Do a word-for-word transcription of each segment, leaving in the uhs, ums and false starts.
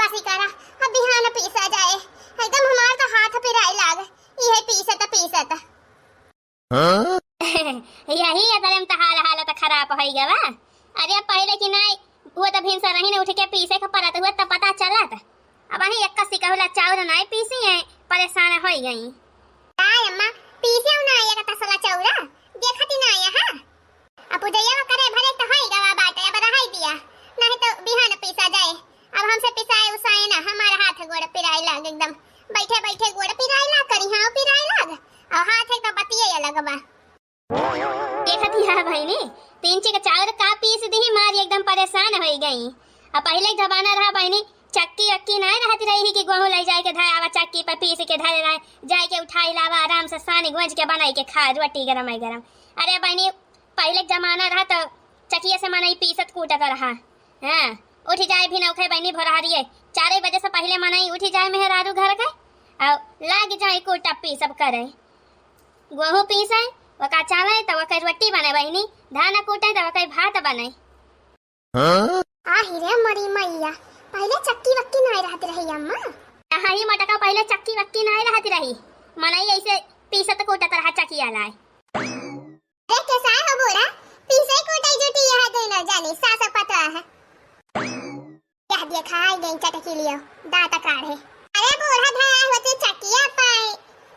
शिकारा, अब बिहान पीसा जाए, एकदम हमार तो हाथ पिराए लाग, इहे पीसत पीसत। हाँ? यही अतरे में तहार हालत खराब होइ गवा। अरे पहिले की नाई, वो तो भिनसरही न उठ के पीसे के परत हुआ तब पता चलत। अबहीं एक्का सिकहुला चाउर नाई पीसी है, परेसान होइ गई। नाई अम्मा, पीसे ना एक तसला चाउरा, देखती ना यहाँ। अब पूजैया करे भरे तो होइ गवा बाटे, अब रहै दिया, नहीं तो बिहान पीसा जाए। अब हमसे पिसाए उसाए ना, हमार हाथ गोड़ पिराए लाग एकदम। बैठे बैठे गोड़ पिराए लाग, करिहाँ पिराए लाग, और हाथ एक तो बतिये अलग बा। देखत ही है बहिनी, तीन चिक चाउर का पीस दिही, मारी एकदम परेसान होइ गई। अब पहिले जमाना रहा बहिनी, चक्की वक्की नाई रहत रही कि गोहूँ लै जाए के धरावा, चक्की पर पीस के धरे रहे, जाए के उठाई लावा, आराम से सानी गोंज के बनाई के खा, रोटी गरम है गरम। अरे बहिनी, पहिले जमाना रहा तो चकिया से मनई पीसत कूटत रहा। हाँ, उठ जाए भी नौखे बहिनी भोरहरिये, चारे बजे से पहिले मनई उठ जाए मेहरारू घर के, और लाग जाए कूटा पीसब करे। गोहूँ पीसे, ओका चाले, तब ओकर रोटी बने बहिनी, धान कूटे, तब ओकर भात बने। हाँ? आही रे मोरी मैया, पहिले चक्की वक्की नाई रहत रही अम्मा। हाँ, ही मोटका पहिले चक्की वक्की नाई रहत रही, मनई ऐसे पीसत कूटत रहा चकिया लाए। अरे कैसा हो बूढ़ा, पीसे कूटे जुटी यहाँ दोनों जानी, सास पता है। यह देखा आई गई चटकी लियो, दांत काढ़े। अरे बूढ़ा धया होते चकिया पाए,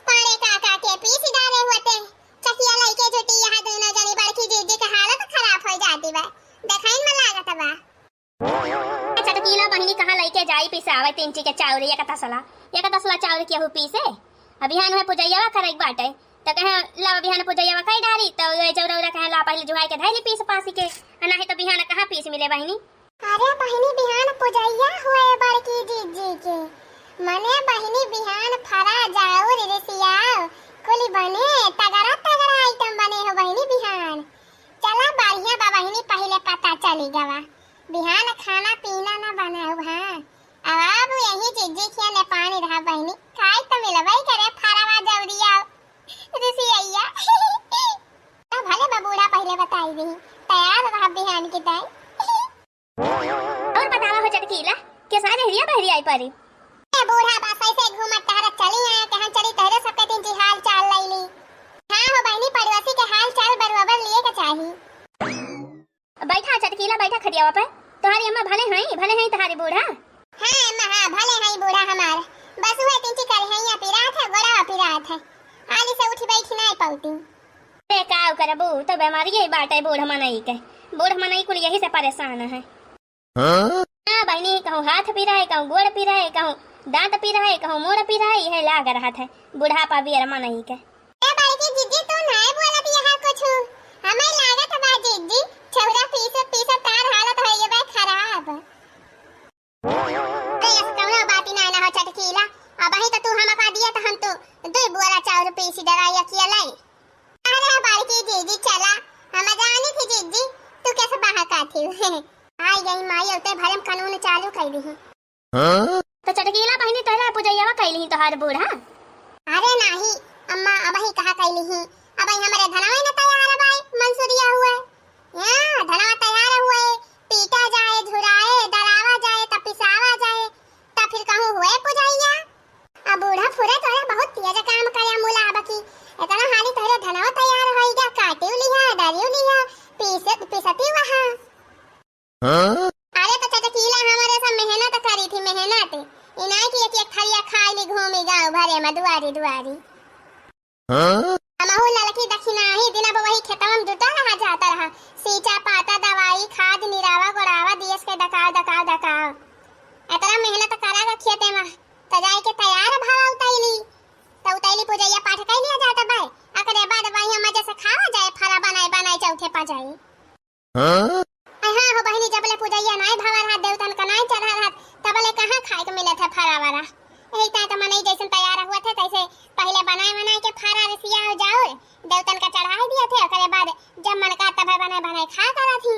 पाड़े काका के पीस डाले होते। चकिया लइके जुटी यहाँ दोनों जनी, बड़की दीदी के हालत खराब होइ जाती बा, देखाइन में लागत बा। चटकीला बहिनी कहाँ लइके जाई पिसावे तीन चिक चाउर, एक तसला, एक तसला चाउर केहू पीसे? अभियान में पुजैया करे के बाटे, तो कहे ला बिहान पुजैया कई डारी, तो ये जौरौरा कहे ला पहिले जुहाई के धैली पीस पासी के, आ नाही तो बिहान कहाँ पीस मिले बहिनी? अरे बहिनी, बिहान पुजैया हुए बड़की जीजी के। मने बहिनी बिहान फरा जाउर रिसियाओ, कुल बने, तगड़ा तगड़ा आइटम बने हो बहिनी बिहान। चला बढ़िया बा बहिनी, पहिले पता चली गवा। बिहान खाना पीना ना बनाऊ, हाँ। अब यही जीजी खिया ले पानी रहा बहिनी, खाए तो मिलबई करे फरवा जौरिया रिसिया। तो भले बा बूढ़ा पहिले बताई दी, तैयार रहा बिहान की ताई। और बतावा हो चटकीला, के सारे हरिया बहरिया आई परी। ए बूढ़ा बस ऐसे घूमत टहरत चली आया, कहाँ चली तहरे सबके दिन जी हाल चाल लैली। हाँ हो बहिनी, पड़ोसी के हाल चाल बरुआबर लिए के चाही। बैठा चटकीला, बैठा खटियावा पे। तोहारी अम्मा भले हई, भले हई तोहारी बूढ़ा। हाँ अम्मा, हाँ भले हई बूढ़ा हमार, बस उहे तिंची करे हई या पिरात है, गोड़ावा पिरात है, हाली से उठी बैठी नाई पौती। ए, का करबू, तो बेमारी यही बाटे बूढ़ मनई के। बूढ़ मनई कुल यही से परेशान है। हाँ? हाँ बहिनी, कहूँ हाथ पिराए, कहूँ गोड़ पिराए, कहूँ दांत पिराए, कहूँ मूड़ पिराए, यह लाग रहत है बुढ़ापा बियर मनई के। ए बड़की जीजी, तू नाय बोलत यहाँ कुछ, हमें लागत बा जीजी, छौरा पीसत पीसत तार हालत होइए बा खराब। अरे, ऐसा कौनो बात ही ना, ना हो चटकीला। अबही तो तू हमका दिया तो हम तो दुई बोरा चाउर पीसी डराई अकेले। अरे बड़की जीजी चला, हम जानी थी जीजी, तू कैसे बहका थी। आई गई माई, उते भरे में कानून चालू कर दी। हाँ? तो चटकीला बहिनी तोहरे पुजैयावा कैली ही तोहार बूढ़ा? अरे नाही अम्मा, अबही कहा कैली ही, अबही हमरे धनवा न तैयार बाई, मंसूरिया हुए। हाँ, धनवा तैयार हुए, पीटा जाए, झुराए, दरावा जाए, तब पिसावा जाए, तब फिर कहूँ हुए पुजैया। अब बूढ़ा फुरे तोरे बहुत तेज काम करे मुला बकी। इतना हाली तोरे धनवा तैयार होई गया, काटियो लिहा, दरियो लिहा, पीसे, पिसती वहाँ। हाँ? अरे तो चटकीला हमारे सब मेहनत करी थी, मेहनत। इनाई की एक एक थरिया खाई ली घूमी गाँव भरे में दुआरी दुआरी। हाँ? हमहू ललकी दखिनाही दिन अब वही खेतवा में जुटा रहा जाता रहा। सींचा पाता, दवाई, खाद, निरावा, गोड़ावा, दियस के दकाव, दकाव, दकाव। इतना मेहनत करा के खेते में, त जाए के तैयार भावा उतैली। त उतैली पूजैया पाठ कैलिया जाता बाय। अकरे बाद वही मजे से खावा जाए, फरा बनाए, बनाए चौथे पा जाए। हाँ? अरे हाँ हो बहिनी, जबले पूजैया नाय भावा रहत, देवतन का नाय चढ़ा रहत, तबले कहाँ खाए के मिलत है फरा वरा। यही ताय तो मनई जैसन तैयार हुआ थे, तैसे पहिले बनाए बनाए के फरा रिसिया हो जाओ, देवतन का चढ़ाई दिया थे, ओकरे बाद जब मन का तब बनाए बनाए खा करा थी।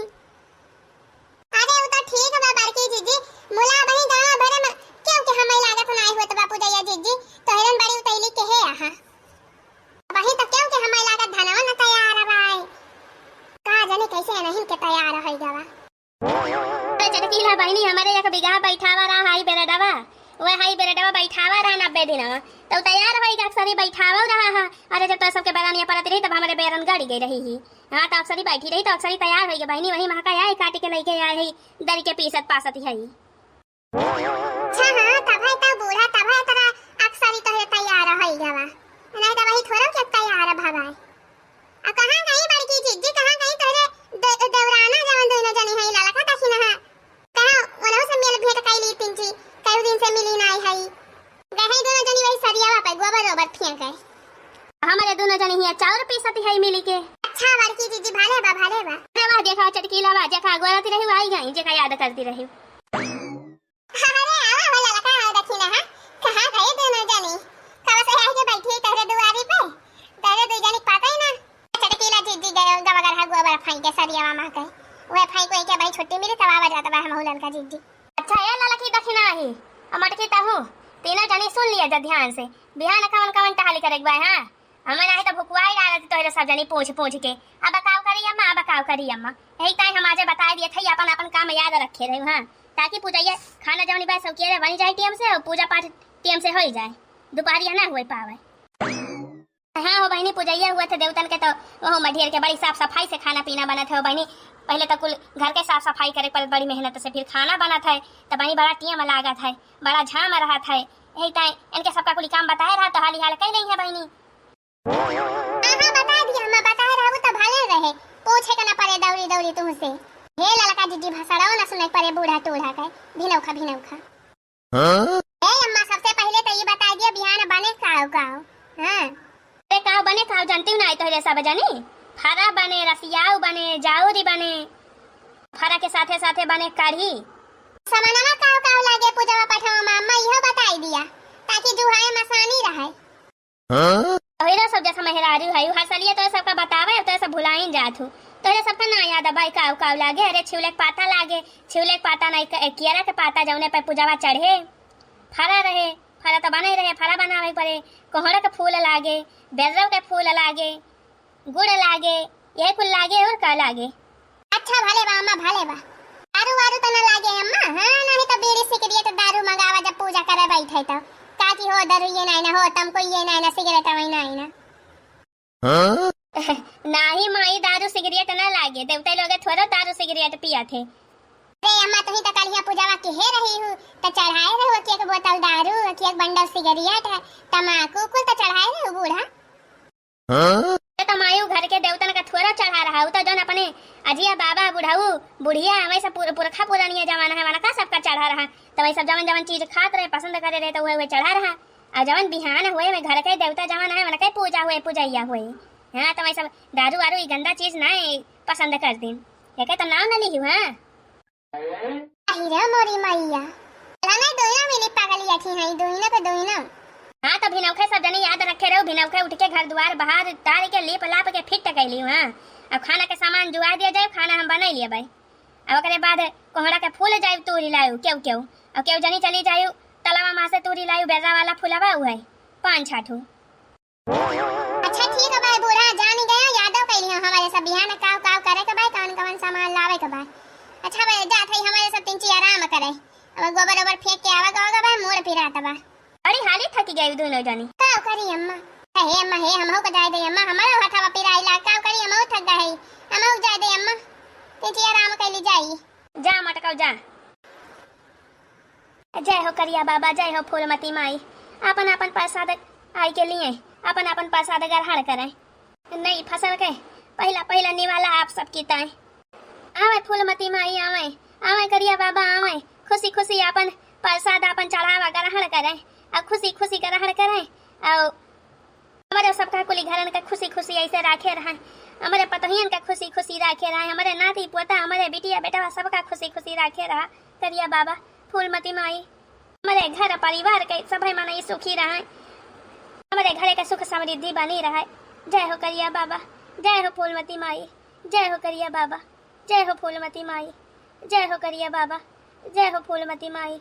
बहिनी, हमरे एक बीघा बैठावा रहा हाई बेरडवा, वह हाई बेरडवा बैठावा रहा नब्बे दिनवा, तो तैयार होई के अक्सरी बैठावा रहा है। अरे, जब तो सबके बैरनिया परत रही, तब हमरे बैरन गड़ी गई रही ही। हाँ, तो अक्सरी बैठी रही, तो अक्सरी तैयार होई के बहिनी, वही महका आई, काटी के लइके आई है, दरी के पीसत पासत है। अच्छा, हाँ, तब है तो बूढ़ा, तब है तोरा अक्सरी तोहरे तैयार होई गवा, नहीं तो वही थोड़ा के तैयार भवाए। आ कहाँ गई बड़की जिज्जी, कहाँ गई तोहरे दे-, देवराना जवन दोनों जनी है, ललका दखिना है? कहाँ ओनहु से मेल भेंट कैली पिंची, कई दिन से मिली नाई है। गई दोनों जनी वही सरियावा पे गोबर ओबर फेंके। हमरे दोनों जनी हिया चाउर पीसत है मिली के। अच्छा बड़की जिज्जी, भले बा, भले बा। अरे वाह, देखा चटकीला बा, जेका गोरती रही आई गई, जेका याद करती रही। अरे आवा हो ललका, आओ देखी ना, हाँ? कहाँ गई दोनों जनी? कब से आके बैठी है तोहरे दुआरी पे? तोहरे दू जनी के पता ही ना। चटकीला जिज्जी गए गवा गरहा गोबर फेंके सरियावा माँ के। वह फेंक वही के भाई छुट्टी मिली तब आवा जात बा हम ललका जिज्जी। अच्छा ए ललकी दखिना ही, आ मटकी तहू, तीनों जनी सुन लिया जा ध्यान से। बिहान कवन कवन टहल करे के बा, हाँ? हमें नाही तो भुकुआई डालत तोहरे सब जनी पूछ पूछ के। अब काव करी अम्मा, अब काव करी अम्मा। यही ताई हम आजे बताई दिए थे, अपन अपन काम याद रखे रहे, हाँ? ताकि पूजैया खाना जवनी बा सब किया बनी जाए टीएम से, और पूजा पाठ टीएम से होई जाए, दोपहरिया ना हुए पावे। हाँ हो बहिनी, पूजैया हुआ थे देवतन के तो वहू में ढेर के बड़ी साफ सफाई से खाना पीना बनत है हो बहिनी। पहले तो कुल घर के साफ सफाई करे पड़त बड़ी मेहनत से, फिर खाना बनत है, तो बहिनी बड़ा टीएम लागत है, बड़ा झाम रहत है। यही ताई इनके सबका कुली काम बताए रहा तो हाली हाल कई नहीं है बहिनी। हाँ, हाँ, बता दिया, मैं बताए रहबू तो भले रहे, पूछे के ना पड़े दौरी दौरी तुमसे। हे ललका जिज्जी भसड़ो ना सुने पड़े बूढ़ा टूढ़ा के, भिनौखा, भिनौखा। हाँ? ए अम्मा, सबसे पहले तो ये बता दिया बिहान बने काव काव। हाँ। अरे काव बने काव जानती हूँ ना, आई तोहरे सब जनी। फरा बने, रसियाऊ बने, जाउरी बने, फरा के साथे साथे बने कढ़ी। समनवा काव काव लागे पूजवा पठवा में, अम्मा इहो बताई दिया, ताकि जुहाए में आसानी रहे। हाँ? तोहरा सब जैसा मेहरारू है, हर सलिया तो सबका बतावे, तो सब भुलाइन जात हूँ। तोहरा सबका ना याद है भाई, काव काव लागे? अरे छिवले के पाता लागे, छिवले के पाता नहीं, क-, कियरा के पाता जौने पे पूजावा चढ़े, फरा रहे, फरा तो बने रहे, फरा बनावे पड़े, कोहड़ा के फूल लागे, बेर्रो के फूल लागे, गुड़ लागे, यही कुल लागे और का लागे? अच्छा भले बा अम्मा, भले बा। दारू वारू तो ना लागे अम्मा? हाँ, नहीं तो बीड़ी सिगरेट दारू मंगावा जब पूजा करे बैठे तो। काकी हो दारू ये नहीं ना हो, तमको ये नहीं ना, सिगरेट वही नहीं ना। हाँ? नाही माई, दारू सिगरेट ना लागे, देवते लोग थोड़ा दारू सिगरेट पिया थे। अरे अम्मा, तुही तो कल यहाँ पूजावा के हे रही हूँ, तो चढ़ाए रहो कि एक बोतल दारू, कि एक बंडल सिगरेट, तमाकू, कुल तो चढ़ाए रहो बूढ़ा। हाँ? ये तो मायू घर के देवतन का थोड़ा चढ़ा रहा, उ तो जौन अपने अजिया बाबा बुढ़ऊ बुढ़िया हमें से पुर-, पुरखा पुरानिया जमाना है, वनका सबका चढ़ा रहा। तो वही सब जवन जवन चीज खात रहे, पसंद करे रहे, तो वह वह चढ़ा रहा। और जवन बिहान हुए में घर के देवता जवन है, वनके पूजा हुए, पूजैया हुए। हाँ, तो वही सब दारू वारू ई गंदा चीज ना पसंद कर दिन। ये तो नाव न ली हुआ। अहि रे मोरी मैया। चला ना, दुइनो मिली पगली अठी हैं, दुइनो के दुइनो। हाँ, तो भिनौखे सब जने याद रखे रहो, भिनौखे उठ के घर दुआर बहार तार के लीप लाप के फिट कैली, हाँ। अब खाना के सामान जुआ दिया जाए, खाना हम बनाई लिए भाई। अब ओकरे बाद कोहड़ा के फूल जाए तूरी लायु, केहू केहू। अब केहू जनी चली जायु तलावा माँ से तूरी लायु, बेर्रा वाला फूलवा उ है, पाँच छाठू। अच्छा ठीक है भाई बूढ़ा, जान गया, यादव कैली हो हमारे सब बिहान काव काव करे के भाई, कौन कौन सामान लावे के भाई। अच्छा भाई जात है हमारे सब तिनची आराम करे, अब गोबर ओबर फेंक के आवा गवा भाई, मोड़ पिरात बा। बड़ी हाली थकी गई दोनों जनी। काव करी अम्मा? हे अम्मा हे, हमहू को जाए दे अम्मा, हमारा हथवा पिराई ला, काव करी, हमहू थक गए, हमहू जाए दे अम्मा, तिनची आराम कैली जाई। जा मटकाऊ जा। जय हो करिया बाबा, जय हो फूलमती माई। आपन आपन प्रसाद आई के लिए, आपन आपन प्रसाद ग्रहण करें। नई फसल के पहिला पहिला निवाला आप सबकी ताई। आवे फूलमती माई, आवे, आवे करिया बाबा, आवे। खुशी खुशी आपन प्रसाद, आपन चढ़ावा ग्रहण करें, और खुशी खुशी ग्रहण करें, और हमरे सबका कुली घरन का खुशी खुशी ऐसे राखे रहा, हमरे पतोहियन का खुशी खुशी राखे रहा, हमरे नाती पोता, हमरे बिटिया बेटवा सबका खुशी खुशी राखे रहा। करिया बाबा, फूलमती माई, हमरे घर परिवार के सभे मनई सुखी रहे, हमरे घरे के सुख समृद्धि बनी रहे। जय हो करिया बाबा, जय हो फूलमती माई, जय हो करिया बाबा, जय हो फूलमती माई, जय हो करिया बाबा, जय हो फूलमती माई।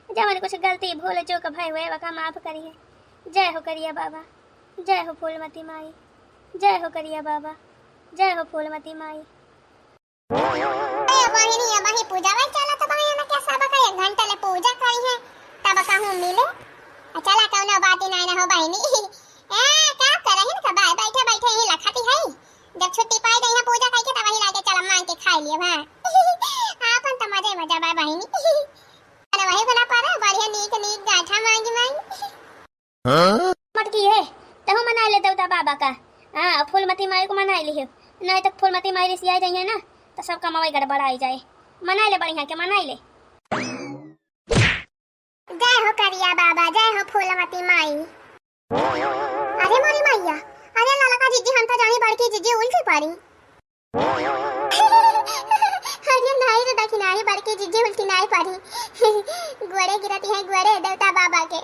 जवन कुछ गलती भूल चूक भय हुए वका माफ करिए। जय हो करिया बाबा, जय हो फूलमती माई, जय हो करिया बाबा, जय हो फूलमती माई। ए बहिनी, ए बही पूजा भाई चलत बा, एने के बाय बहिनी। अरे वही बना पा रहे, बढ़िया नीक नीक गांठा मांगी मांगी। हाँ? मटकी है, तहु मनाइ ले देवता बाबा का। हाँ, फूलमती माई को मनाइ लिहो, नहीं तो फूलमती माई रिसियाइ जाइए ना, तो सब कमावइ गड़बड़ाइ जाए। मनाइ ले बढ़िया के, मनाइ ले। जय हो करिया बाबा, जय हो फूलमती माई। अरे मोरी मैया, अरे ललका जिज्जी, हम तो जानी बड़की जिज्जी उल्टी पड़ी। अरे नाहीं रे दखिनाही, बड़की जिज्जी उल्टी नाहीं पड़ी। गोड़े गिरती है, गोड़े देवता बाबा के।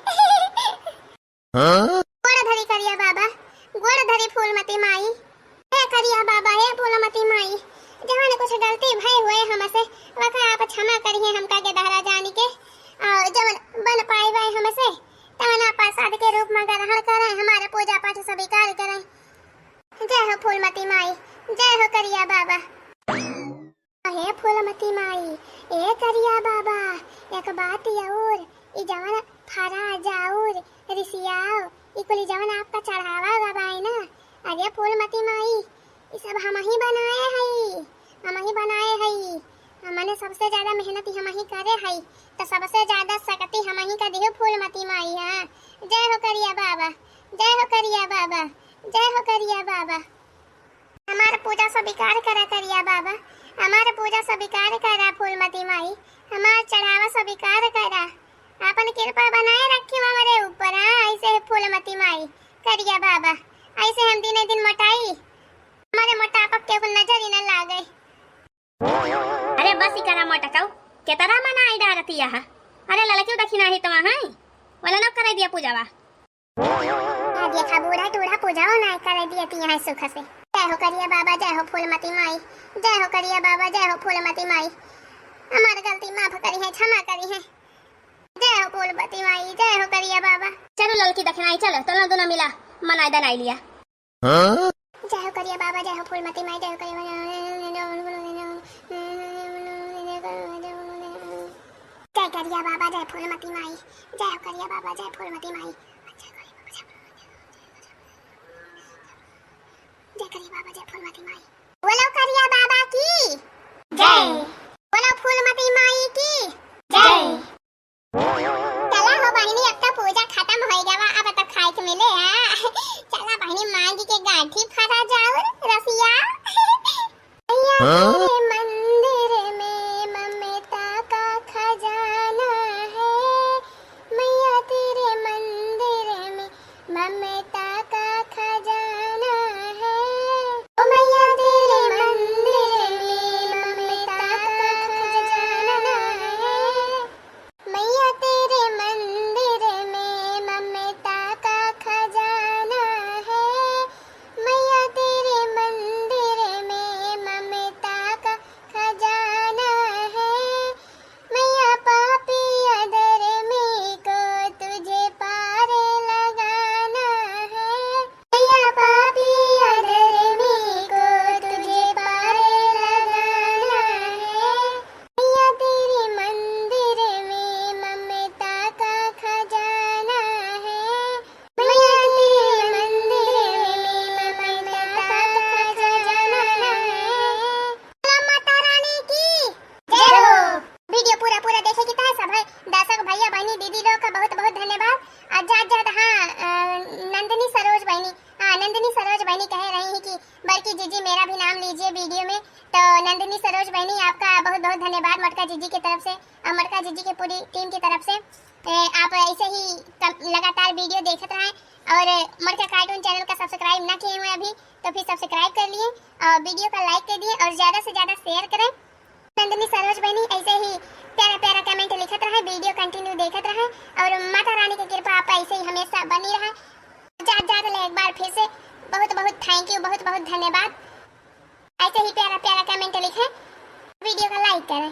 हाँ? गोड़ धरी करिया बाबा, गोड़ धरी फूलमती माई। हे करिया बाबा, हे फूलमती माई, जवन कुछ गलती भय हुए हमसे, वका आप क्षमा करिहे हमका के दहरा जानी के, और जवन बन पाई बाय हमसे, तवन आप प्रसाद के रूप में ग्रहण करें, हमारे पूजा पाठ स्वीकार करें। जय हो फूलमती माई, जय हो करिया बाबा। हे फूलमती माई, ए करिया बाबा, एक बात और, ई जवन फरा जाउर, रिसियाओ, ई कुल जवन आपका चढ़ावा गवाए ना, अरे फूलमती माई, ई सब हमही बनाए हई, हमही बनाए हई, हमने सबसे ज्यादा मेहनत हमही करे हई, तो सबसे ज्यादा शक्ति हमही का दिहो फूलमती माई। हाँ, जय हो करिया बाबा, जय हो करिया बाबा, जय हो करिया बाबा। हमार पूजा स्वीकार करा करिया बाबा, हमार पूजा स्वीकार करा फूलमती माई, हमार चढ़ावा स्वीकार करा। आपन कृपा बनाए रखी हमारे ऊपर, हाँ, ऐसे है फूलमती माई, करिया बाबा, ऐसे हम दिने दिन मोटाई, हमारे मोटापा के ऊपर नजर ही न लागे। अरे बस ही करा मोटकऊ, केतरा मनाई डारती यहाँ। अरे ललकियो दखिनाही तो वहाँ, वाला न करे दिया पूजावा। आ देखा, बूढ़ा टूढ़ा पूजाओ ना करे दिया ती यहाँ सुख से। जय हो करिया बाबा, जय हो फूलमती माई, जय हो करिया बाबा, जय हो फूलमती माई। हमार गलती माफ करिहे, क्षमा करिहे। जय हो फूलमती माई, जय हो करिया बाबा। चलो ललकी दखिनाही, चलो, दोनों, दोनों मिला मनाई दनाई लिया। हाँ? जय हो करिया बाबा, जय हो फूलमती माई, जय हो करिया, जय करिया बाबा, जय फूलमती माई, जय हो करिया बाबा, जय फूलमती माई। जय करिया बाबा, जय फूलमती माई। बोलो करिया बाबा की जय। बोलो फूलमती माई की जय। चला हो बहिनी, अब तो पूजा खत्म होइ गवा, अब तो खाए के मिले। हाँ, चला बहिनी, मांगी के गांठी फरा जाउर रसिया। मैया हाँ? तेरे मंदिर में ममता का खजाना है, मैया तेरे मंदिर में ममता का खजाना है। ओ मैया तेरे मंदिर में ममता का खजाना है। मैया तेरे मंदिर में ममता का खजाना है। मैया तेरे मंदिर में ममता का खजाना है। मैया पापी अधर्मी को तुझे पार लगाना है। मैया पापी अधर्मी को तुझे पार लगाना है। मैया तेरे मंदिर में ममता का खजाना है। मैया तेरे मंदिर में ममता का खजाना है। बोला माता रानी की जय हो। वीडियो पूरा पूरा देखे की तरह सब है दर्शक भैया बहनी दीदी लोग का बहुत बहुत धन्यवाद। और जात जात हाँ, अ, नंदिनी सरोज बहनी, हाँ, नंदिनी सरोज बहनी कह रही है कि बड़की जीजी मेरा भी नाम लीजिए वीडियो में। तो नंदिनी सरोज बहनी आपका बहुत बहुत धन्यवाद मोटका जीजी की तरफ से और मोटका जीजी की पूरी टीम की तरफ से। ए, आप ऐसे ही कम-, लगातार वीडियो देखत रहें और मोटका कार्टून चैनल का सब्सक्राइब ना किए हुए अभी तो फिर सब्सक्राइब कर लिए और वीडियो का लाइक कर दिए और ज्यादा से ज्यादा शेयर करें। नंदिनी सरोज बहनी ऐसे ही प्यारा प्यारा कमेंट लिखत रहे, वीडियो कंटिन्यू देखत रहे और माता रानी की कृपा आप ऐसे ही हमेशा बनी रहे। जात जात ले एक बार फिर से बहुत बहुत थैंक यू, बहुत बहुत धन्यवाद। ऐसे ही प्यारा प्यारा कमेंट लिखें, वीडियो का लाइक करें।